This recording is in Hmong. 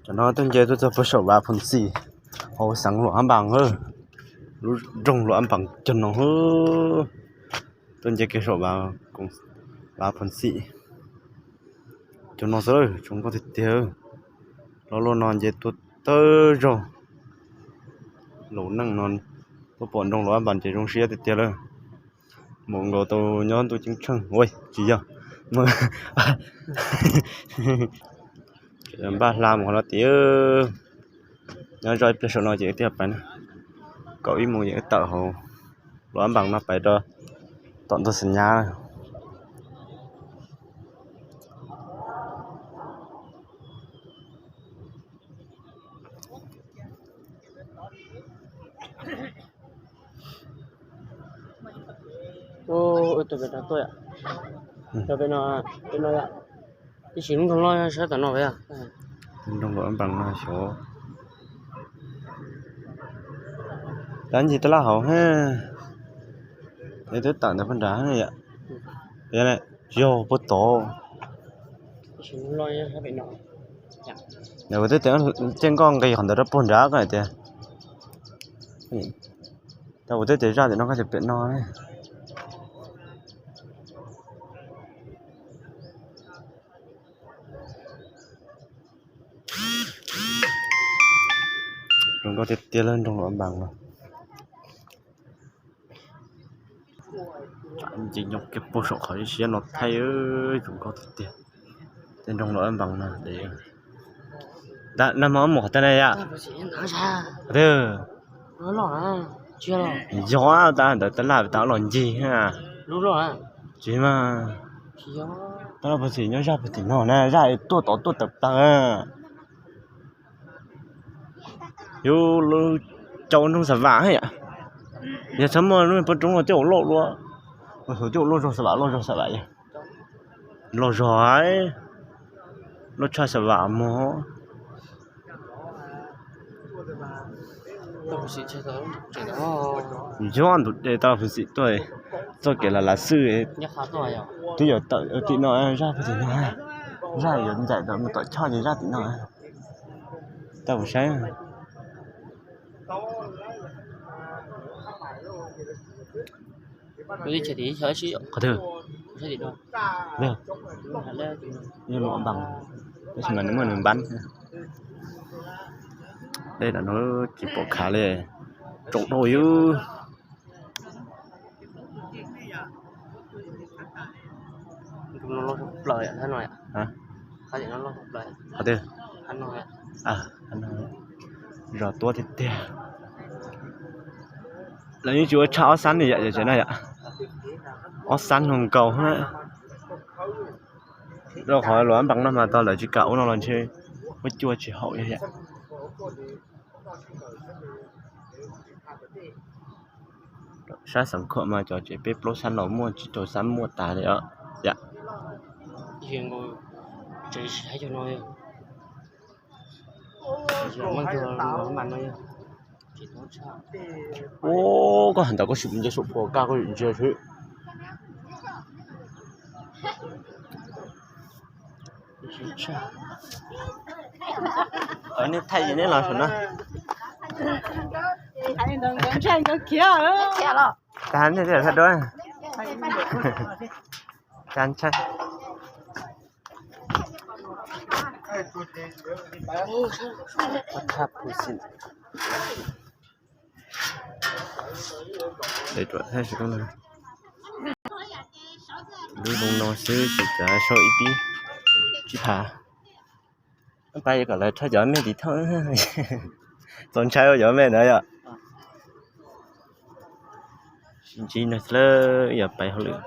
Tam no tuaj nce tuaj txog puag saum Vav Phoos Xim hauv xeev Luam Ab Npas, lub nroog Luam Ab Npas cog no. Tuaj nce kiag saum Vav Phoos Xim cog no xwb, zoo nkauj tiag tiag. Los luaj no nce tuaj tawg zog. Laus neej no tuaj pom nroog Luam Ab Npas ces zoo siab tiag tiag lawm. Mus nkaus tau nyob ntuj ceeb tsheej ua tsis yog, npaj hla mus hauv no tiag. Nyob zoj ib pliag saum no ces wb thiaj pais na. Kaum ib moos ces wb tawm hauv Luam Ab Npas no pais rau tom ntug Xam Nyab. Tus pem no tuaj yom, tus pem no, pem no yom, ib sim lub nroog loj sab tom no yom. Nroog Luam Ab Npas no xyov tab ncig tab laj hauv, es twb tawm ntawd puag nrad yom. Tsis yog puag tod. Ntawd kuv twb tias ciaj nkoj nqis qhov ntawd rau puag nrad koj hais tias, tau kuv twb tias zaj tim no koj tias pem no ne. Zoo nkauj tiag tiag lawm nroog Luam Ab Npas no. Nce nyob kiag puag saum qhov siab no thaij, zoo nkauj tiag tiag. Tej nroog Luam Ab Npas no, nag hmo mus qhov twg na yom? Qhov twg? Yog tab ntawd tab laj tab los ncig. Tsis mas, tab laj puag tim nyob zaj puag tim no na, zaj tuaj tod tuaj tawm plaws. Yus cau nroog Xa Vam yom. Yog txhob muaj lub pov roob no coj ua loj luaj, ua txhua coj ua loj zog Xa Vam loj zog Xa Vam yog loj zog, loj tshaj Xa Vam mog. Yog ntu de tau Phoos Xim tuaj, txoj kev lam lav xwb. Twb yuav tawm tim no, zaj puag tim no, zaj yuav ncaim mus tom choj ces zaj tim no. Tau kuv saib. Qhov twg? Yog Luam Npas, tab sis mas nws muaj nws npab. Dej no tsis pom khav li, tsaus dhau yus. Qhov twg? Zos tuab tiag tiag. Lawv yeej tsis ua tshaj ob xab li yom, yom tsev no yom. Ob xab no nkaus na. Rau qhov Luam Npas no mas tau lawv tsis kam ua no los ntshe huab cua tsis haum li yom. Sab Xeev Khuam mas cov tsev peb plaub xab no muaj, tsib rau xab muaj tas li os yom. Ua koj ntawd koj sim ntsia saum puas kaj koj sim ntsia xwb. Nej thaij neb los saum no. Tag nej thaij duab. Tag ntshai. Lub zoo no xwb ces kav sau ib pib tsib phav. Pab yuav kom lawv rhaub cov me tim thoob. Txaus ntshai ua cov me ntawd yom. Sib ntsib no xwb lawm, yog pais hauj lwm.